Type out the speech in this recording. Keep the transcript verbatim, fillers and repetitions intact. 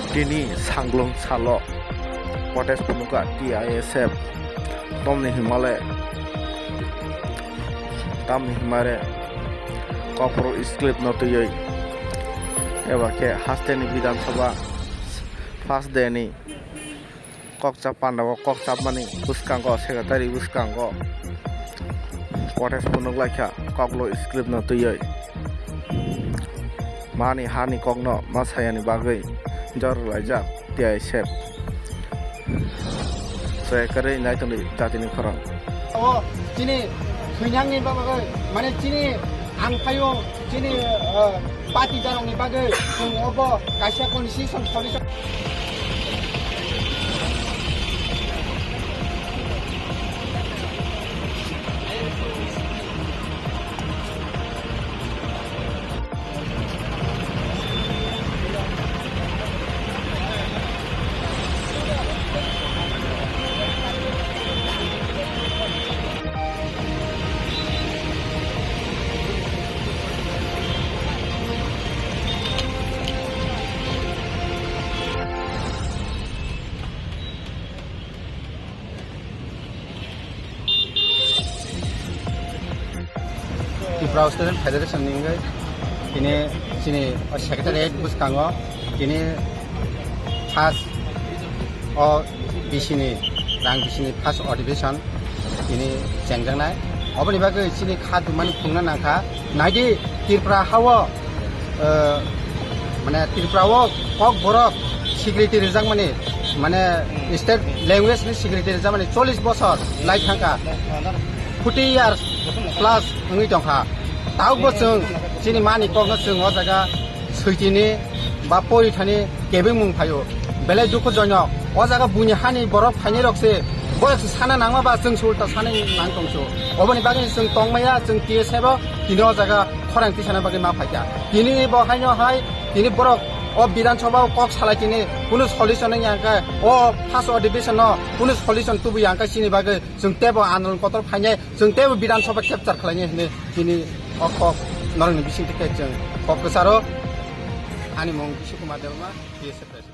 Tini sanglong salo protest phunukha T I S F, tomni himale, tamni himare Kokborok script no twiwi eba khe hasteni Bidhan Sabha first day ni kokcha pandao kokchapmani bwskango, secretary bwskango protest phunuk laikha koklo script no twiwi. Mani hani kokno ma sayani bagwi jor laijak T I S F. Chaya kwrwi nai tongdi jatini khorang. O chini thwinangni bagwi, mane chini ang phaio chini, uh, party jarokni bagwi chwng obo kaisa constitution solution. Tripura Student Federation ni wngwi tini chini o secretariat bwskango tini first o B C ni rang B C ni first admission tini chengjaknai. Oboni bagwi chini kha dumani phungna nangkha. Naidi Tripura hao, eh, mane Tripura o Kokborok security rijakmani, mane state language ni security rijakmani chollish bosor lai thangkha, forty years plus wngwi tongkha. Tabukbo chwng chini mani kokno chwng o jaga switini ba porithani kebengmung phaio. Belai dukhujonok. O jaga buini hani borok phainai rok se, borok se sana nangma ba chwng se ulta sanai nang tong se. Oboni bagwi chwng tongmaya, chwng T S F o tini o jaga khorang tisana bagwi ma phaikha. Tini bo haino hai, tini borok o Bidhan Sabha o kok salai tini kunu solution wngya hwnkhe, o first admission no kunu solution tubuya hwnkhe chini bagwi chwng teibo andolon kotor phainai, chwng teibo Bidhan Sabha capture khlainai hinwi tini o kok norokni bisingtwi khe chwng kok kwcharo. Ani mung Bishu Kumar Debbarma, T S F president.